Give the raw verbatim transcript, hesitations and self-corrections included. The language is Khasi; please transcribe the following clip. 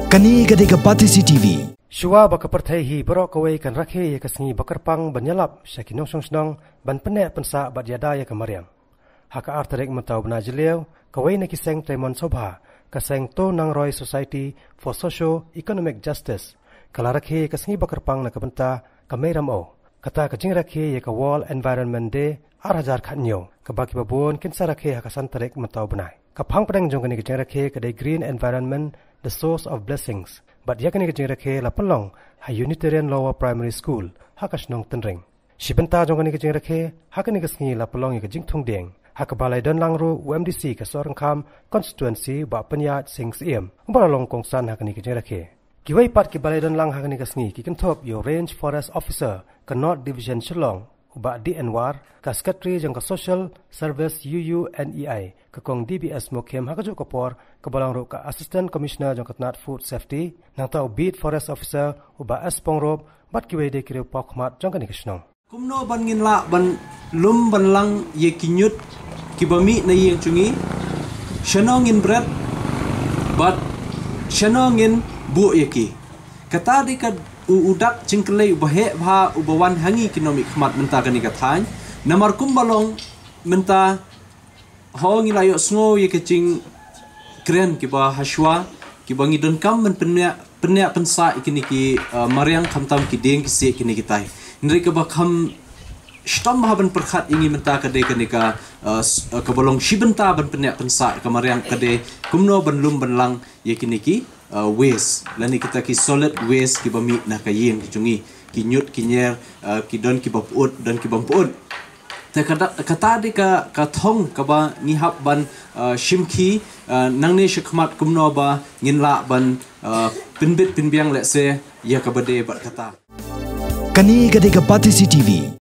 Kane ka dei ka Batesi T V. Shuwa ba ka pyrthei hi baroh kawei kan rakhe ïa ka sngi ba kyrpang ban ïalap sha ki nongshong shnong ban pynneh pynsah bad ïada ïa ka mariang. Ha ka ar tarik mynta u bnai Jylliew, kawei na ki seng treimon sngewbha, ka seng Tonangroy Society for Socio Economic Justice, ka la rakhe ïa ka sngi ba kyrpang na ka bynta ka Mei Ramew. Kata ka jingrakhe ïa ka World Environment Day ar hajar khatñiew, kaba kiba bun kin sa rakhe ha ka san tarik mynta u bnai. Ka phang pdeng jong kane ka jingrakhe ka dei Green Environment, the Source of Blessings. Bad ïa kane ka jingrakhe la pynlong ha Unitarian Lower Primary School ha ka shnong Tynring. Shi bynta jong kane ka jingrakhe ha kane ka sngi la pynlong ïa ka jingthung dieng, ha kaba la ïadon lang ruh u M D C ka Sohryngkham constituency, Bah Pynïaid Sing Syiem, uba la long kongsan ha kane ka jingrakhe. Kiwei pat kiba la ïadon lang ha kane ka sngi ki kynthup ïa u Range Forest Officer ka North Division Shillong, u Bah D N War, ka Secretary jong ka Social Service U U N E I, ka Kong D B S Mukhim, ha kajuh ka por kaba long ruh ka Assistant Commissioner jong ka tnat Food Safety, nangta u Beat Forest Officer u Bah S Pongrup, bad kiwei de ki riewpawkhmat jong kane ka shnong. Kumno ban ngin lah ban lum ban lang ïa ki ñiut kiba mih na ïing jong ngi? Shano ngin bret bad shano ngin buh ïa ki? Kata dei ka u, u dak jingkylli uba heh bha uba wan ha ngi ki nongmihkhmat mynta kane ka thaiñ. Namar kumba long mynta, ho ngi la ïohsngew ïa ka jingkren kiba ha shuwa, kiba ngi donkam ban pynneh, pynneh pynsah ïa kine ki, uh, mariang, khamtam ki dieng ki siej kine kitai. Hynrei kaba kham shitom bha ban pyrkhat ïa ngi mynta ka dei kane ka, uh, s-, uh, kaba long shi bynta ban pynneh pynsah ïa ka mariang ka dei kumno ban lum ban lang ïa kine ki, uh, waste, lane kita ki solid waste kiba mih na ka ïing ka jong ngi, ki ñiut ki ñier, uh, ki don kiba pyut, don kiba ym pyut. Te kata, kata dei ka, ka thong kaba ngi hap ban, uh, shim khie, uh, nangne shakhmat kumno ba ngin lah ban, uh, pynbit pynbiang lehse ïa kaba dei bad kata. Kane ka dei ka Batesi T V.